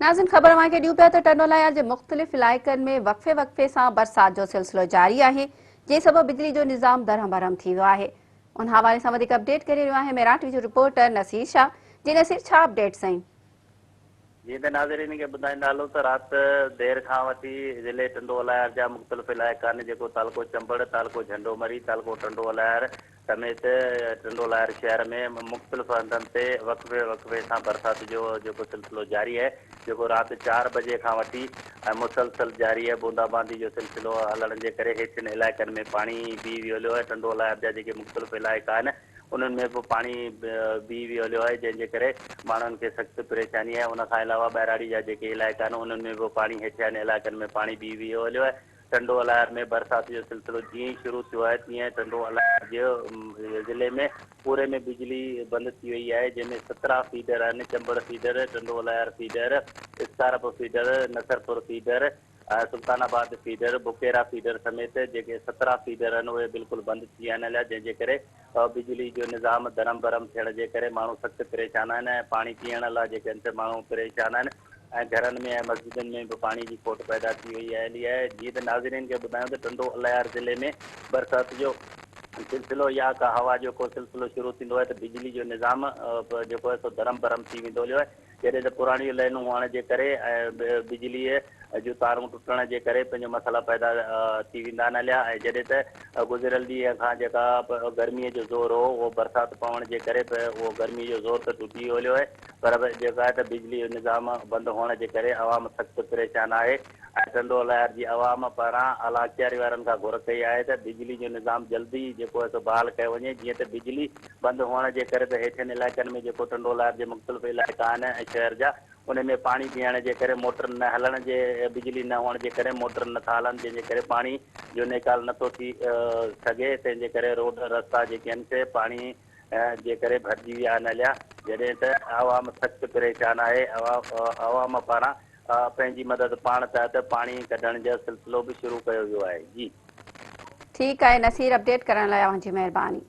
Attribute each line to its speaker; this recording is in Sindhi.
Speaker 1: ناظرين خبر اوهان کي ڏيون پيا ته ٽنڊولاهيار جي مختلف علائقن ۾ وقفي وقفي سان برسات جو سلسلو جاري آهي جنهن سبب بجلي جو نظام درهم برهم ٿي ويو آهي ان حوالي سان وڌيڪ اپڊيٽ ڪري رهيو آهي ميران ٽي وي جو رپورٽر نصير شاهه جي نصير ڇا اپڊيٽس آهن.
Speaker 2: جيئن ته ناظرين کي ٻڌائيندا هلون ته رات دير کان وٺي ضلعي ٽنڊو الهيار جا مختلف علائقا آهن جيڪو تعلقو چمبڙ، تعلقو جهنڊو مري، تعلقو ٽنڊو الهيار سميت ٽنڊو الهيار شهر ۾ مختلف هنڌن تي وقفي وقفي سان برسات جو جيڪو سلسلو جاري آهي جيڪو رات چار بجي کان وٺي مسلسل جاري آهي بوندا باندي جو سلسلو هلڻ جي ڪري هيٺين علائقن ۾ پاڻي بيهي ويو هليو آهي ٽنڊو الهيار جا جيڪي مختلف علائقا آهن انهن ۾ به پاڻي بيهي ويو هليو آهي جنهن جي ڪري ماڻهن کي سخت پريشاني آهي ان کان علاوه ٻهراڙي جا جيڪي علائقا آهن انهن ۾ به پاڻي هيٺيان علائقن ۾ پاڻي بيهي ويو هليو آهي ٽنڊو الهيار ۾ برسات جو سلسلو جيئن ئي شروع ٿيو آهي تيئن ٽنڊو الهيار جي ضلعي ۾ پوري ۾ بجلي بند ٿي وئي آهي جنهن ۾ 17 فيڊر آهن Chambar feeder, Tando Allahyar feeder, Scarp feeder, Nasarpur feeder, Sultanabad feeder, Bukera feeder سميت جيڪي 17 فيڊر آهن اهي بلڪل بند ٿي ويا آهن هليا جنهن جي ڪري بجلي جو نظام درهم برهم ٿيڻ جي ڪري ماڻهو سخت پريشان آهن ۽ پاڻي پيئڻ لاء جيڪي آهن سي ماڻهو پريشان آهن. ۽ گهرن ۾ ۽ مسجدن ۾ به پاڻي جي کوٽ پيدا ٿي وئي آهي آهي جيئن ته ناظرين کي ٻڌايون ته ٽنڊو الهيار ضلعي ۾ برسات جو سلسلو يا ڪا هوا جو ڪو سلسلو شروع ٿيندو آهي ته بجلي جو نظام جيڪو آهي سو درهم برهم ٿي ويندو هليو آهي جڏهن ته پراڻيون لائنون هئڻ جي ڪري ۽ بجلي جون تارون ٽٽڻ جي ڪري پنهنجو مسئلا پيدا ٿي ويندا آهن هليا ۽ جڏهن ته گذريل ڏينهن کان جيڪا گرمي جو زور هو اهو برسات پوڻ جي ڪري اهو گرمي جو زور ته ٽٽي ويو هليو آهي پر جيڪو آهي ته بجلي جو نظام بند هئڻ جي ڪري عوام سخت پريشان آهي ۽ ٽنڊو الهيار جي عوام پاران اعليٰ اختياري وارن کان گهر ڪئي آهي ته بجلي جو نظام جلدي جيڪو آهي سو بحال ڪيو وڃي جيئن ته بجلي بند هئڻ جي ڪري ته هيٺين علائقن ۾ جيڪو ٽنڊو الهيار جي مختلف علائقا آهن ۽ شهر جا ان ۾ پاڻي بيهڻ جي ڪري موٽر نه هلڻ جي بجلي نه هئڻ جي ڪري موٽر نه ٿا هلن جنهن جي ڪري پاڻي جو نيڪال نه ٿو ٿي سگهي تنهن جي ڪري روڊ رستا جيڪي آهن سي پاڻي جي ڪري ڀرجي ويا آهن هليا جڏهن ته عوام سخت پريشان آهي عوام پاران پنهنجي مدد پاڻ تحت پاڻي ڪڍڻ جو سلسلو به شروع ڪيو ويو آهي جي.
Speaker 1: ٺيڪ آهي نصير اپڊيٽ ڪرڻ لاء اوهان جي مهرباني.